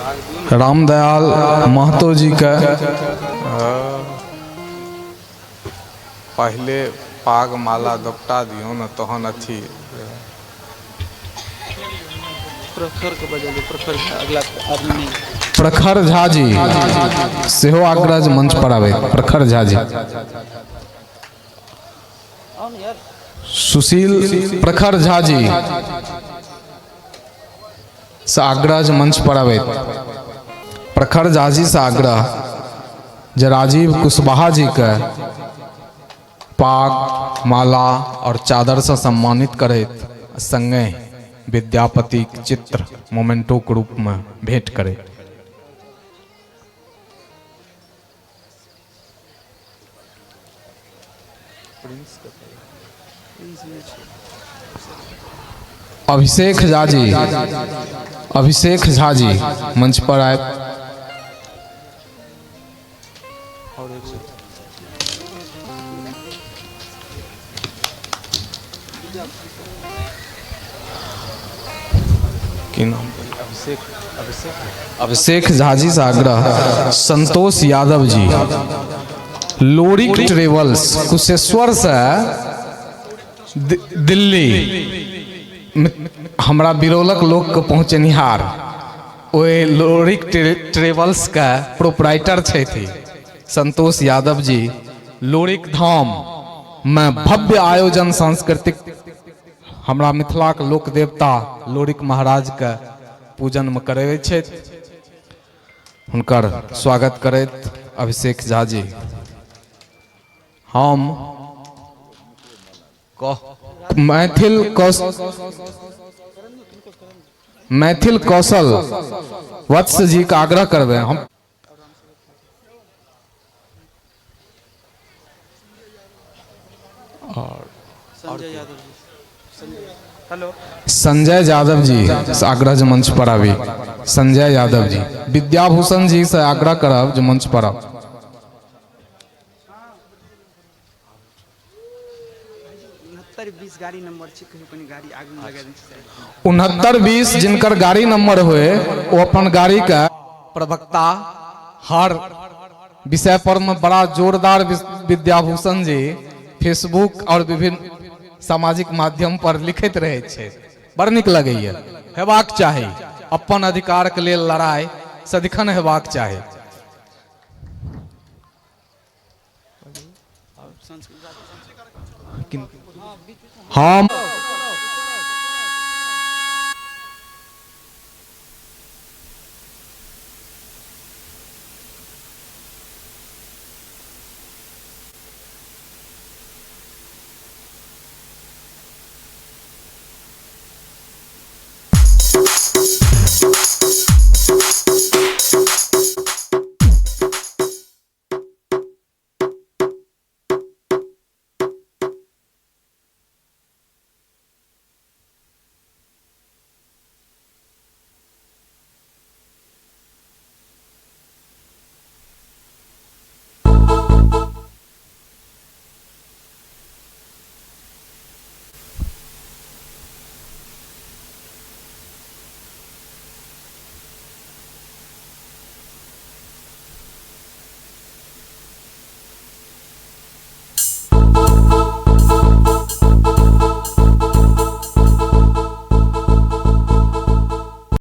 रामदयाल महतो जी के पहिले पाग माला दोपटा दियौ ने तहन अथी। प्रखर के बजलियै, प्रखर झा, अगला आदमी नहि। प्रखर झा जी सेहो आग्रह जे मंच पर आबै, प्रखर झा जी। आउ ने यार। सुशील प्रखर झा जी से आग्रह जे मंच पर आबै। प्रखर झा जी से आग्रह जे राजीव कुशवाहा जी के पाग माला और चादर से सम्मानित करैत संगे विद्यापतिक चित्र मोमेंटो के रूप में भेंट करैत। अभिषेक झा जी, अभिषेक झा जी मंच पर आए। की नाम? अभिषेक झा जी से आग्रह। संतोष यादव जी, लोरिक ट्रेवल्स कुशेश्वर से दिल्ली हमरा बिरौलक लोकके पहुँचनिहार ओहि लोरिक ट्रेवल्सके प्रोपराइटर छथि संतोष यादव जी। लोरिक धाम में भव्य आयोजन सांस्कृतिक हमरा मिथिलाके लोक देवता लोरिक महाराजके पूजनमे करै छथि, हुनकर स्वागत करैत अभिषेक झा जी। हम मैथिल कौश मैथिल कौशल वत्स जी के आग्रह करबै हम। संजय यादव जी, हेलो। संजय यादव जी से आग्रह जे मंच पर आबी। संजय यादव जी, विद्याभूषण जी से आग्रह करब जे मंच पर आब। 6920 गाड़ी नंबर छै, कहियो कनि गाड़ी आगू मे लगा दै छै। 6920 जिनकर गाड़ी नंबर होए ओ अपन गाड़ी के। प्रवक्ता हर विषय पर में बड़ा जोरदार विद्याभूषण जी फेसबुक और विभिन्न सामाजिक माध्यम पर लिखैत रहै छै, बड़ नीक लगैया। हेबाक चाही, अपन अधिकार के लेल लड़ाई सदिखन हेबाक चाही। हम